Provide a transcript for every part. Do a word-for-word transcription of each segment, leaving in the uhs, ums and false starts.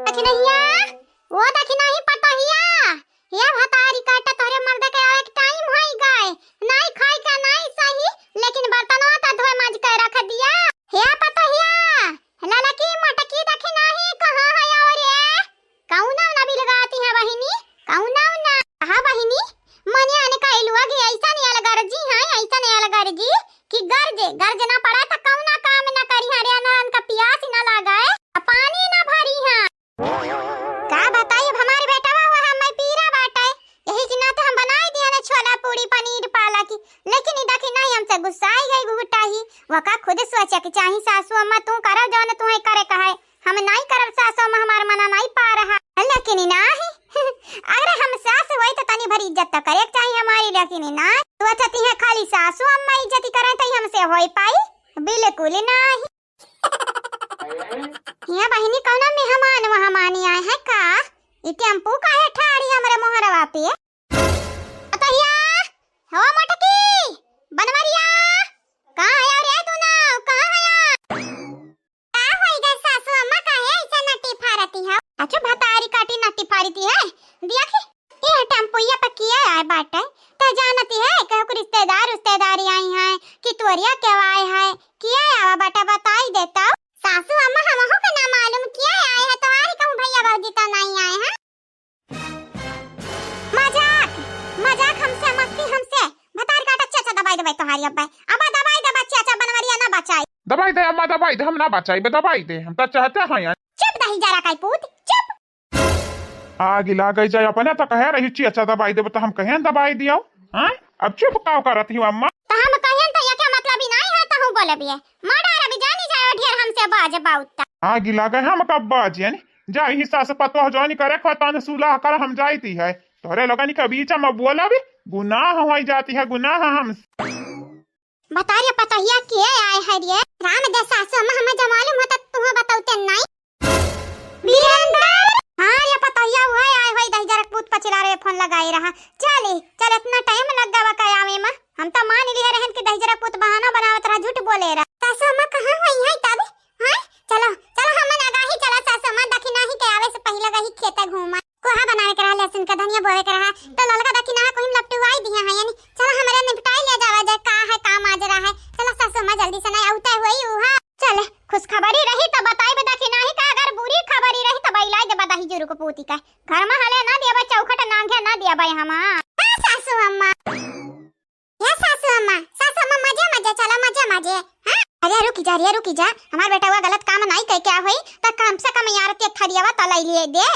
दखिनहिया, ओ दखिनही पतोहिया, हे भतारी काटा, तोहरे मर्दे के आवे के टाइम होई गए, नाई खाई का नाई सही, लेकिन बर्तनवा त धोए माज के रख दिया। हे पतोहिया, ललकी मोटकी दखिनही कहाँ है और ये? कौना ना बिलगाती है बहिनी, कौना ना? हाँ बहिनी, मने अनका एलुआ के ऐसा नहीं अलगर्जी है, ऐसा नहीं अलगर्जी कि गर्जे, गर्जे ना पड़ा त कौना काम ना करी है रे, अनरन का पियास ही ना लागे, आ पानी ना भरी है। का बताई, अब हमारे बेटवा हुआ है, मैं पीरा बाटे, यही के नाते हम बनाई दिया ना छोला पूड़ी पनीर पालक, लेकिन ई दखिनही हमसे गुस्साई गई घुघुटाही। वका खुद सोचे के चाही, सासू अम्मा तू करो जौन तुम्हें करे कहे, हम नाई करब सासू अम्मा, हमार मना नाई पा रहा। लेकिन ई नाही, अगर हम सास होई तो तनी भर इज्जत तो करे के चाही हमारी, लेकिन ई नाही। सोचती है खाली सासू अम्मा इज्जत करे तो हमसे होई पाई, बिल्कुल नाही। हिया बहिनी, कौना मेहमान वहमान आए हैं का? ई टेम्पू काहे ठाड़ी हमरे मोहरवा पे? पतोहिया, हो मोटकी, बनवरिया, कहाँ है रे तू ना? कहाँ है? का होई गए सासू अम्मा, काहे ऐसे नटी फारती है? अच्छा भतारी काटी नटी फारती है, दिया कि ये टेम्पुइया पे किया आए बाटे, त जानती है, केहू के रिश्तेदार उश्तेदारी आई हैं कि तोरिया के आए हैं, किया आवा बाटे, बताई देता। सासू अम्मा, हमहू के ना मालूम किया आए हैं, तोहारी कहूँ भैया भौजी तो नहीं आए हैं। मजाक, मजाक हमसे, मस्ती हमसे, भतार काटा चाचा दबाई देबै तोहारी अब्बे, अब्बा दबाई देबै चाचा, बनवरिया ना बचाई। दबाई दे अम्मा, दबाई दे, हम ना बचाई बे, दबाई दे, हम तो चाहते हैं यार। चुप दही जरा काई पूत, चुप। आग लागे जाए, अपने तो कहे रही चाचा दबाई देबे, तो हम कहें दबाई दियो, हाँ? अब चुप काव करत ही अम्मा? तो हम कहें तो ये क्या मतलब ही नहीं है, तो हूँ बोले भी है। मारा रवि जानी जाए ढेर हमसे बाज बाउत। आग लागे हम कब बाजे ने? जा ही सास पतोह जौन करे खतन सुलह कर, हम जाइती है। तोहरे लोगन के बीच में बोलब गुनाह होई जाती है, गुनाह हम। बता रे पतोहिया के आए है रे? राम दे सासु अम्मा, हमें जब मालूम होता तुम्हें बतौते नहीं। वीरेंद्र! हाँ रे पतोहिया, उहे आए होई दहिजरक पूत पचिला रे फोन लगाए रहा। चली, चल इतना टाइम लग गवा का आवे में। हम तो मान लिए रहन कि दहिजरक पूत बहाना बनावत रहा, झूठ बोले रहा। सासु अम्मा कहाँ होई है तब? हाँ? चलो, चलो हम ना गाही चला सासु अम्मा, दखिनही के आवे से पहिले गही खेते घूमा। कोहा बनावे के रहा, लहसुन का धनिया बोवे के रहा, तो ललका दखिनहा कोहिम लपटुआई दिया है यानी। चलो हमरे निपटाई ले जावा जाए, का है काम आज रहा है। चलो सासु अम्मा जल्दी से नहीं आउते हुई उहा। चल, खुशखबरी रही त बताइबे दखिनही का, अगर बुरी खबरी रही त बइलाई देबा दही जुरुक पूती का। घर में हले ना दियाबा, चौखट नांगे ना दियाबा हमा। हाँ सासु अम्मा। हे सासु अम्मा, सासु अम्मा मजे मजे, चला मजे मजे। हाँ? अरे रुकी जा, अरे रुकी जा, हमार बेटवा गलत काम नाई कह क्या होई, त कम से कम यार के थरियावा त लई लिए दे।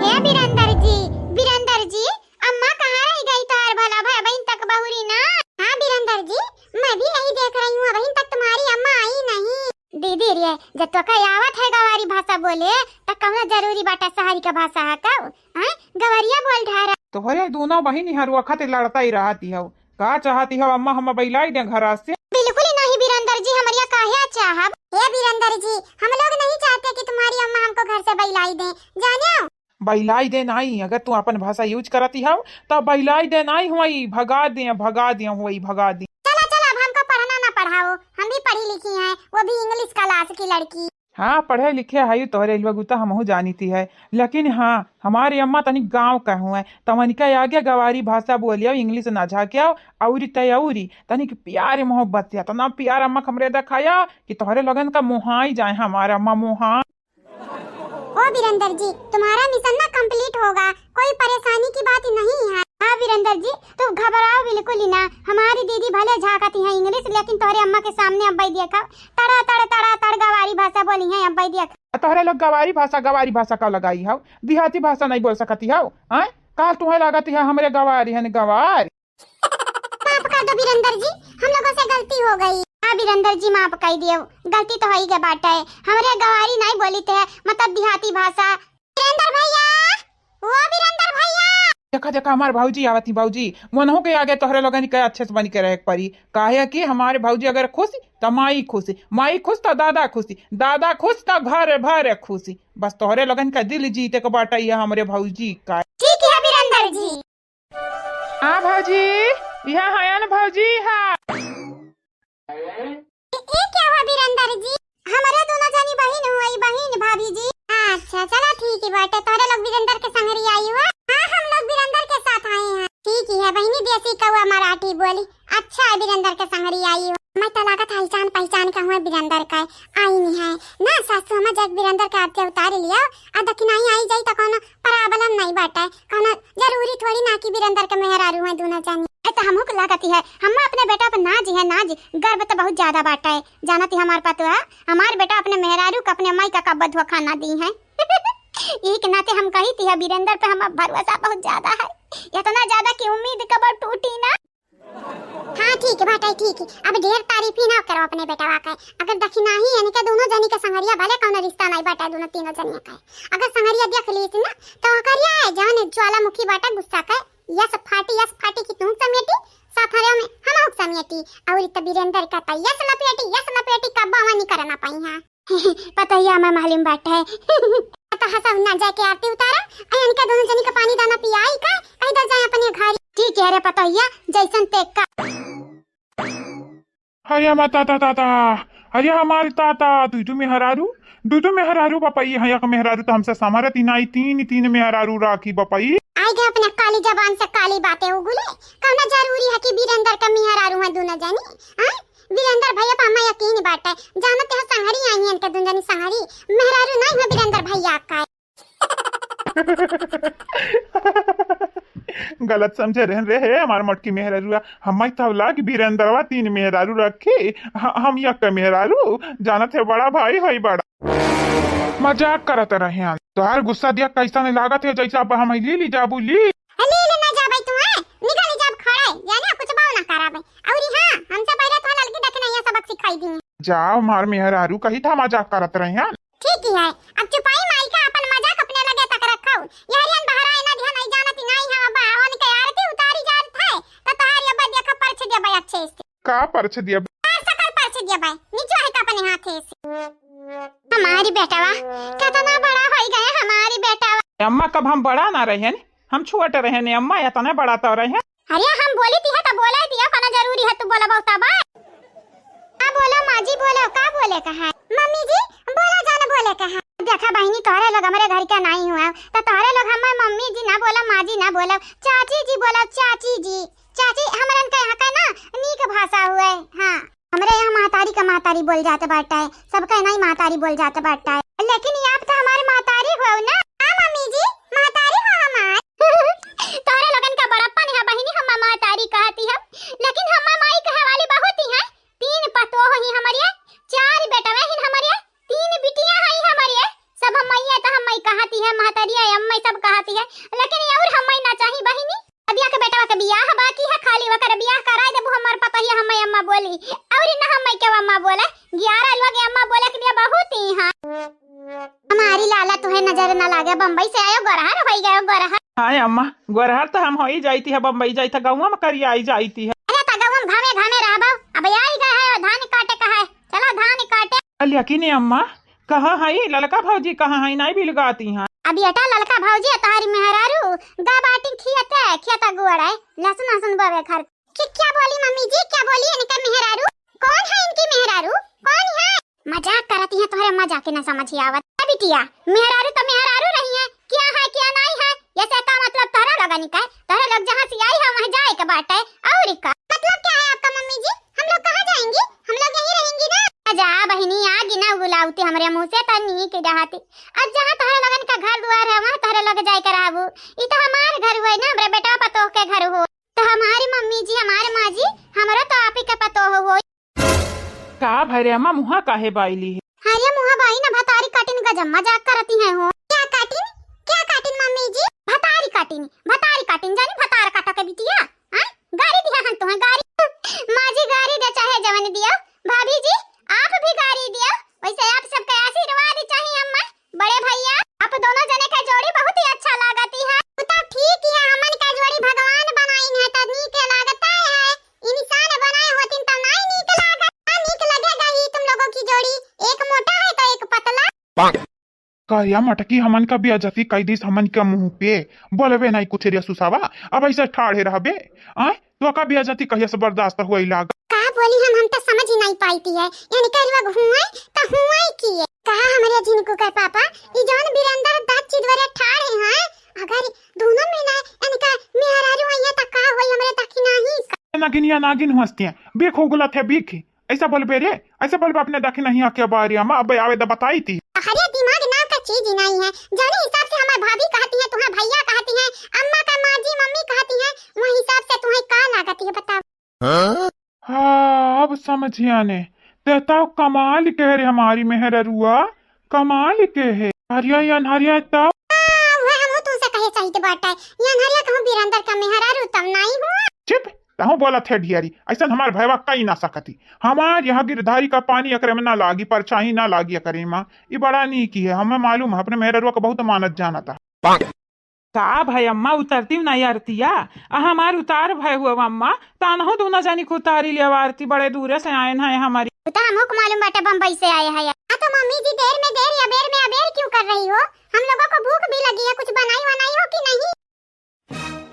हे बिरंदर जी, बिरंदर जी, अम्मा कहाँ रह गई तोहार भला भय बहिन तक बहुरी ना? हाँ बिरंदर जी, मैं भी यही देख रही हूँ, अबहिन तक तुम्हारी अम्मा आई नहीं। दीदी रे, जब तो कहीं आवत है गवारी भाषा बोले, त कौनो जरूरी बाटा शहरी का भाषा है कब? हाँ, गवरिया बोल ढारा। तोहरे दोनों बहिन हरुआ खातिर लड़ता ही रहती हो। का चाहती हो अम्मा, हम बैलाई दे घरा से? बिल्कुल ही नहीं बिरंदर जी, हमरिया काहे चाहब? हे बिरंदर जी, हम लोग नहीं चाहते कि तुम्हारी अम्मा हमको घर से बैलाई दें, जाने हो? बैलाई दे नाई, अगर तू अपन भाषा use करती हो, तो बैलाई दे नाई हुई, भगा दे, भगा दे हुई, भगा दे। चला, चला, अब हमको पढ़ना ना पढ़ाओ, हम भी पढ़ी लिखी हैं, वो भी English class की लड़की। हाँ, पढ़े लिखे है तोहरे लोग, उ तो हमहू जानीती है, लेकिन हाँ, हमारी अम्मा तनी गाँव का हुए, तमन के आगे गवारी भाषा बोलियो, English ना झाकियो, औरी तय औरी तनिक प्यार मोहब्बत से, इतना प्यार अम्मा हमरे दिखाया कि तोहरे लोगन का मोहाई जाए, हमारा अम्मा मोहा। ओ बिरंदर जी, तुम्हारा मिशन ना complete होगा, कोई परेशानी की बात नहीं है। हाँ बिरंदर जी, तुम घबराओ बिल्कुल ही ना। हमारी दीदी भले झांकती हैं English, लेकिन तोहरे अम्मा के सामने अब्बई देखा तड़ा तड़ तड़ा तड़ गवारी भाषा बोली हैं अब्बई देखा। तोहरे लोग गवारी भाषा, गवारी भाषा का लगाई हो, देहाती भाषा नहीं बोल सकती हो, हैं? काल तुम्हें लागती है हमरे गवारी है गवार। माफ कर दो बिरंदर जी, हम लोगों से गलती हो गई। हाँ बिरंदर जी, माफ कर दियो, गलती तो होई गए बाटे, हमरे गवारी नहीं बोली थे, मतलब देहाती भाषा। बिरंदर भैया, ओ बिरंदर भैया। देखा, देखा, हमार भौजी आवत ही, भौजी, वनहु के आगे तोहरे लोगन के अच्छे से बन के रहे के पड़ी, काहे कि हमारे भौजी अगर खुश, त माई खुश, माई खुश, त दादा खुश, दादा खुश, त घर भर खुश। बस तोहरे लोगन का दिल जीते के बाटे, ये हमरे भौजी का। ठीक है बिरंदर जी। हाँ भौजी, यहाँ हयन भौजी, हाँ। ए, ए क्या हुआ बिरंदर जी? पहचान का हुआ बिरंदर का आई नहीं है ना सासू, हम जग बिरंदर का आरती उतार लिया। आ दखिनाही आई जाई त कौनो problem नहीं बाटे, कौनो जरूरी थोड़ी ना कि बिरंदर के मेहरारू है दोनों जानी। ए तो हमहू के लागत ही है, हम अपने बेटा पर नाज है, नाज, गर्व तो बहुत ज्यादा बाटे। जानत ही हमार पतोह, हमार बेटा अपने मेहरारू के अपने माई का कब्बो धोखा ना दी है। यही के नाते हम कही थी है, बिरंदर पे हमार भरोसा बहुत ज्यादा है, इतना ज्यादा कि उम्मीद कब्बो टूटी ना। हाँ ठीक बाटे, ठीक। अब ढेर तारीफ ही ना करो अपने बेटवा के। अगर दखिनाही इनके दोनों जनी के संगरिया भले कौनो रिश्ता नहीं बाटे दोनों तीनों जनिया के, अगर संगरिया देख लीस ना तो ओकरिया है जौन ज्वालामुखी बाटे गुस्सा के, यस फाटी, यस फाटी कि तू समेटी, साथरे में हम समेटी। और इत बिरेंदर का त यस लपेटी, यस लपेटी कब्बो नहीं करना पाई है। पतोहिया हमें मालूम बाटे। त हंसा ना जाके आरती उतारा, आ इनका दोनों जनी का पानी दाना पियाई का, कह दे जाए अपने घर। ठीक है रे पतोहिया, जैसन ते का। अरे हमार ताता, ताता, अरे हमार ताता, दुई दु मेहरारू, दुई दु मेहरारू बपई है, एक मेहरारू तो हमसे संभरत ही नाई, तीन, तीन मेहरारू राखी बपई। आई गए अपने काली जबान से काली बातें उगुले। कौना जरूरी है कि बिरेंदर का मेहरारू है दोनों जनी? हाँ? बिरेंदर भैया पर हमें यकीन बाटे, जानत है संगरी आई हैं इनके दोनों जनी संगरी, मेहरारू नहीं है बिरेंदर भैया का। गलत समझे रहन रे हे हमार मोटकी मेहरारुआ, हमें तब लाग बिरेंदरवा तीन मेहरारू रखे, ह-, हम यक मेहरारू, जानत है बड़ा भाई है बड़ा। मजाक करत रहे हैं, तोहार गुस्सा दिया कैसा नहीं लागत है, जैसा अब हम ली ली जाबू ली। ले ले ना जाबे तू, हैं? निकल जाब खड़े, यानी कुछ बाव ना कराबे। और हाँ, हमसे पहले तो लड़की देखने ये सबक सिखाई दी। जाओ मार मेहरारू, कही था मजाक करत रहे हैं। ठीक ही है, अब चुपाई माई का अपन मजाक अपने लगे तक रखो। यहरियन बहराए ना ध्यान नहीं जानत ही नहीं हम बावन के आरती उतारी जात है, तो तहार ये बा देखा परछ देबे अच्छे से। का परछ देबे? तार सकल परछ देबे, निचवा है का अपने हाथे से। हमारी बेटवा, कितना बड़ा होई गया हमारी बेटवा। अम्मा कब हम बड़ा ना रहे हैं, हम छोट रहे ने अम्मा, इतना बड़ा तो रहे। अरे हम बोली ती है तो बोले दिया, कौन जरूरी है तू बोला बहुत बा। हाँ बोलो माँ जी बोलो, का बोले का है? मम्मी जी बोलो जान बोले का है। देखा बहिनी तोहरे लोग हमरे घर के नहीं हुआ, तो तोहरे लोग हमार मम्मी जी ना बोला, माँ जी ना बोला, चाची जी बोला, चाची जी। चाची हमरन के यहाँ का ना नीक भाषा हुए। हाँ हमरे यहाँ महतारी का महतारी बोल जात बाटे, सबका नहीं महतारी बोल जात बाटे। लेकिन ये आप तो हमारे महतारी हो ना? हाँ मम्मी जी, महतारी हो हमार। तोहरे लोगन का बड़प्पन है बहिनी, हमार महतारी कहती है, लेकिन हमार माई कहे वाली बहुत ही है। तीन पतोह ही हमारे, चार बेटवे ही हमारे, तीन बिटिया है हमारे। सब हम माई है तो हम माई कहती है, महतारी है अम्मा सब कहती है, लेकिन ये और हम माई ना चाही बहिनी। अबिया के बेटवा के बियाह बाकी है, खाली वकर बियाह कराए देबू हमार पतोहिया, हम अम्मा बोली, और ना हम के अम्मा बोले। ग्यारह लोग अम्मा बोले के लिए बहुत ही हाँ। हमारी लाला तुहे नजर ना लागे, बम्बई से आयो गोरहर होई गयो गोरहर। हाँ अम्मा, गोरहर तो हम होई जाती है, बम्बई जाई था, गाँव में करी आई जाती है। अरे तो गाँव में घामे घामे रहबो, अब आई गए है धान काटे का है, चलो धान काटे। लेकिन अम्मा, कहाँ है ललका भौजी, कहाँ है, नहीं बिलगाती हैं? अब बेटा ललका भौजी है तोहरी मेहरारू, गा बाटी खियते, खियता गुड़ है, लहसुन लहसुन बोवे घर। कि क्या बोली मम्मी जी, क्या बोली इनका मेहरारू? कौन है इनकी मेहरारू? कौन है? मजाक करती है, तोहरे मजाक के ना समझ ही आवत। ए बिटिया, मेहरारू तो मेहरारू रही है, क्या है क्या नहीं है, ये से का मतलब तोहरा लोगन का? तोहरे लोग जहाँ से आई है वहाँ जाए के बाटे, और का? मतलब क्या है आपका मम्मी जी? हम लोग कहाँ जाएंगी? हम लोग यहीं रहेंगी ना। जा बहिनी, आ गिना गुलावती हमरे मुँह से त नीक रहती। आज जहाँ तोहरे लोगन का घर दुआर है, वहाँ तोहरे लोग जाए के रहबू। ई तो हमार घर हुए ना, हमरे बेटवा पतोह के घर हो। तो हमारी मम्मी जी, हमारे माँ जी, हमरो तो आप ही के पतोह हो। का भरे अम्मा, मुँहा काहे बाइली है? हाँ रे मुँहा बाई ना, भतारी काटिन गजब मजाक करती है हो। क्या काटिन? क्या काटिन मम्मी जी? भतारी काटिन, भतारी काटिन, जानी भतार काटा के बिटिया। हाँ? गारी दिया हन तुहे गारी। माँ जी गारी दे चाहे जवन दिया, भाभी जी आप भी गारी दिया। वैसे आप सबके आशीर्वाद चाहिए अम्मा, बड़े भैया। आप दोनों जने का जोड़ी बहुत ही अच्छा लागती है। वो तो ठीक ही है, हमन का जोड़ी भगवान बनाइन है तो नीक लागता है। इंसान बनाए होतिन तो नहीं नीक लागत, ना नीक लगेगा ही तुम लोगों की जोड़ी, एक मोटा है तो एक पतला। का या मटकी हमन का बेइज्जती कई दिस हमन के मुँह पे। बोलबे नहीं कुछ रे सुसावा, अब ऐसे ठाढ़े रहबे? आय, तो का बेइज्जती कहिया से बर्दाश्त होई लाग? का बोली हम, हम तो समझ ही नहीं पाईती है। यानी करुआ हुए तो हुए की है। कहा हमरे झिनकू के पापा, ई जौन बिरंदर दस चिदवरे ठाढ़े हैं, अगर दोनों में ना इनका मेहरारू आइया तो का होई हमरे तकी नहीं का? नागिनिया नागिन हंसती है, बीख उगलत है बीख। ऐसा बोलबे रे, ऐसा बोलबे अपने दखिनहिया के बारे में, अब आवे द बताई ती। अरे दिमाग नाम का चीज ही नहीं है, जौने हिसाब से हमार भाभी कहती है, तुम्हार भैया कहती है, अम्मा का माँ जी मम्मी कहती है, वही हिसाब से तुम्हें का लागत है बताओ। हाँ, अब समझिया ने। ते तो कमाल के रे हमारी मेहररुआ, कमाल के है। हरिया या हरिया तो। हाँ, वह हमहू तुमसे कहे सही के बात है। या हरिया कहूँ बीरंदर का मेहरारू तब नहीं हुआ। चुप, तहूँ बोलत है ढियारी। ऐसन हमार भयवा कई ना सकती। हमार यहाँ गिरधारी का पानी एकरे में ना लागी, परछाई ना लागी एकरे में। ई बड़ा नीकी है, हमें मालूम है, अपने मेहररुआ का बहुत मानत जानता। का भाई अम्मा उतरती ना आरतिया, आ हमार उतार भय हुआ अम्मा, तानहो दूना जानी को उतारी लिया आरती, बड़े दूरे से आए हैं हमारी। तो हमको मालूम बाटे बम्बई से आए हैं। हाँ तो मम्मी जी देर में देर, अबेर में अबेर क्यों कर रही हो? हम लोगों को भूख भी लगी है, कुछ बनाई वनाई हो कि नहीं?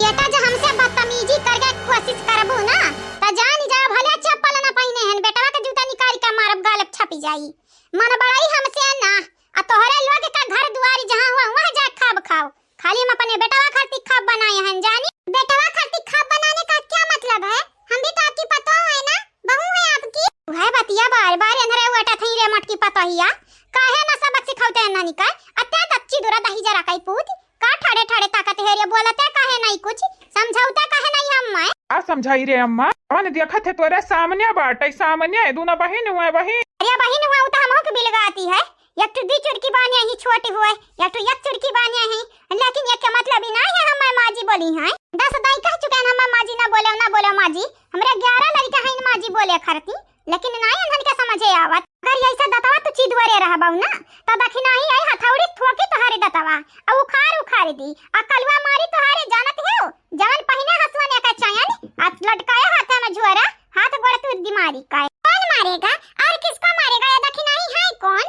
बेटा जो हमसे बदतमीजी करके कोशिश करबू ना, तो जान जाओ भले चप्पल ना पहने हैं, बेटवा के जूता निकाल के मारब, गाल छपी जाई। मन बड़ाई हमसे ना, आ तोहरे लोग का घर दुआरी जहाँ हुआ, वहाँ जा खाब खाओ। खाली हम अपने बेटवा खातिर खाब बनाए हैं जानी। बेटवा खातिर खाब बनाने का क्या मतलब है? हम भी तो आपकी पतोह है ना, बहू है आपकी। वह बतिया बार बार एनरे उठत हई रे मोटकी पतोहिया, काहे ना सबक सिखौते एन्हनी का? अत्ते दच्ची दुरा दही जरा कई पूत, का ठाड़े ठाड़े ताकत है रे, बोलते काहे नहीं कुछ, समझौते काहे नहीं हम मैं? का समझाई रे अम्मा, कौन देखत है तोरे सामने बाटे, सामने है, दूना बहिन हुआ बहिन। अरे बहिन हुआ, उ तो हमहू के बिलगाती है, एक ठो दी चुरकी बान्हे ही छोटी हुए, एक ठो एक चुरकी बान्हे ही, लेकिन एक के मतलब ही नहीं है हम माँ जी बोली हैं। दस दाई कह चुके हैं हम माँ जी ना बोले, ना बोले माँ जी, हमरे ग्यारह लड़का हैं माँ जी बोले खरती, लेकिन नहीं इन्हन के समझे आवत। अगर ऐसा दतवा तू चिदवरे रहबऊ ना, तो दखिनाही आई हथौड़ी ठोकी तोहारे दतवा, आ उखाड़ उखाड़ दी, आ कलुआ मारी तोहारे जानत हो, जवन पहिने हसुआ ने का चयन, आ लटकाए हाथ में झोरा, हाथ गोड़ तू दिमारी का। कौन मारेगा और किसको मारेगा? ये दखिनाही है कौन?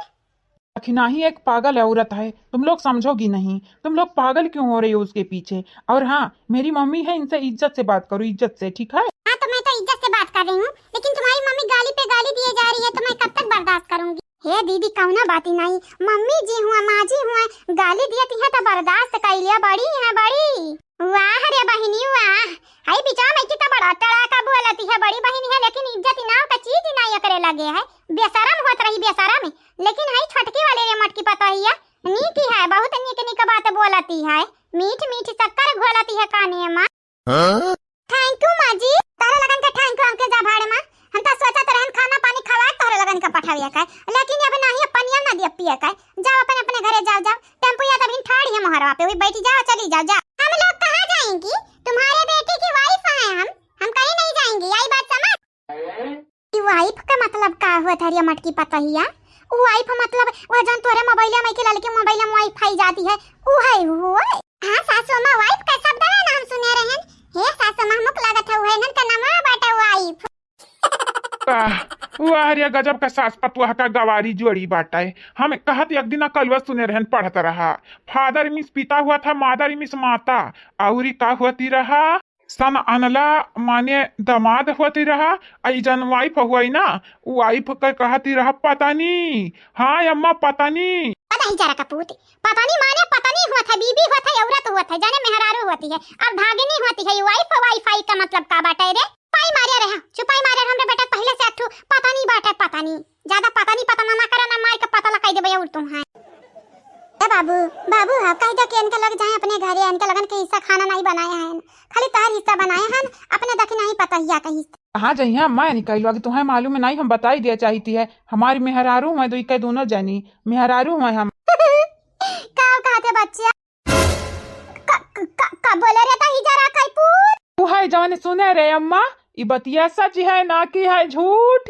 दखिनाही एक पागल औरत है, तुम लोग समझोगी नहीं। तुम लोग पागल क्यों हो रही हो उसके पीछे? और हाँ, मेरी मम्मी है, इनसे इज्जत से बात करो, इज्जत से, ठीक है? हाँ, तो मैं तो इज्जत से बात कर रही हूँ, लेकिन तुम्हारी मम्मी गाली पे गाली दिए जा रही है, तो मैं कब तक बर्दाश्त करूंगी? हे दीदी, कौनो बात ही नहीं, मम्मी जी हुआ, माँ जी हुआ, गाली दियत है तो बर्दाश्त कर लिया, बड़ी है बड़ी। वाह रे बहिनी वाह, हाय बिचारा मैं की तो बड़ा तड़ाका बोलती है, बड़ी बहिनी है, लेकिन इज्जत नाव का चीज नहीं एकरे लगे है, बेशरम होत रही बेशरम। लेकिन हाय छोटकी वाले रे मोटकी पतोहिया, नीक ही है, बहुत नीक नीक बात बोलती है, मीठ मीठ शक्कर घोलती है काने में। हाँ? Thank you माँ जी, तोहरे लगन के thank you हमके जा भाड़ में। हम तो सोचत रहन खाना पानी खवाए तोहरे लगन के पठावे का, लेकिन अब नहीं, अब पनिया ना दिया पिए का। जाओ अपने अपने घरे जाओ, जाओ। टेम्पो या तभी ठाड़ी है मोहरवा पे, वही बैठी जाओ, चली जाओ, जाओ। हम लोग कहाँ जाएंगी? तुम्हारे बेटे की wife हैं हम, हम कहीं नहीं जाएंगी, आई बात समझ? ई wife का मतलब का होत हरिया मटकी पतहिया? उ wife मतलब वह जौन तोरे मोबाइल में के लड़के मोबाइल में wifi जाती है, उ है वो? हाँ सासू अम्मा, wife का शब्द है ना हम सुने रहन। हे सासू अम्मा, हमक लागत है उहे इनन का नाम बाटे wife। वाह, वाह रे, गजब का सास पतुआ का गवारी जोड़ी बाटे। हम कहत एक दिन कलुआ सुने रहन, पढ़त रहा, father means पिता हुआ था, mother means माता, और ई का होती रहा, son in law माने दामाद होती रहा, आ ई जन wife हुई ना, उ wife के कहती रहा पत्नी। हाँ अम्मा, पत्नी। पता ही जरा कपूत, पत्नी माने पत्नी होत है, बीबी होत है, औरत होत है, जाने मेहरारू होती है, और भागिनी होती है, wife, wifi का मतलब का बाटे रे? पाई मारे रहे, चुपाई मारे रहे, हमरे बेटा पहले से अठू पता नहीं बाटे, पता नहीं। ज्यादा पता नहीं, पता ना, ना करे ना, मार के पता लगा देबे और तुम है। ए बाबू, बाबू, हाँ, कह दे कि इनके लग जाए अपने घरे, इनके लगन के हिस्सा खाना नहीं बनाए हैं, खाली तार हिस्सा बनाए हैं, अपने दखिनाही पतहिया का हिस्सा। कहाँ जइहा, मैं निकल लूँ, अगर तुम्हें मालूम नहीं, हम बताई दिया चाहती है, हमारी मेहरारू हैं, तो इके दोनों जनी मेहरारू हैं हम। का कहते बच्चा? का, का, का, का बोले रे दही जरा कैपूर? तू है जवन सुने रे अम्मा, ई बतिया सच है ना कि है झूठ?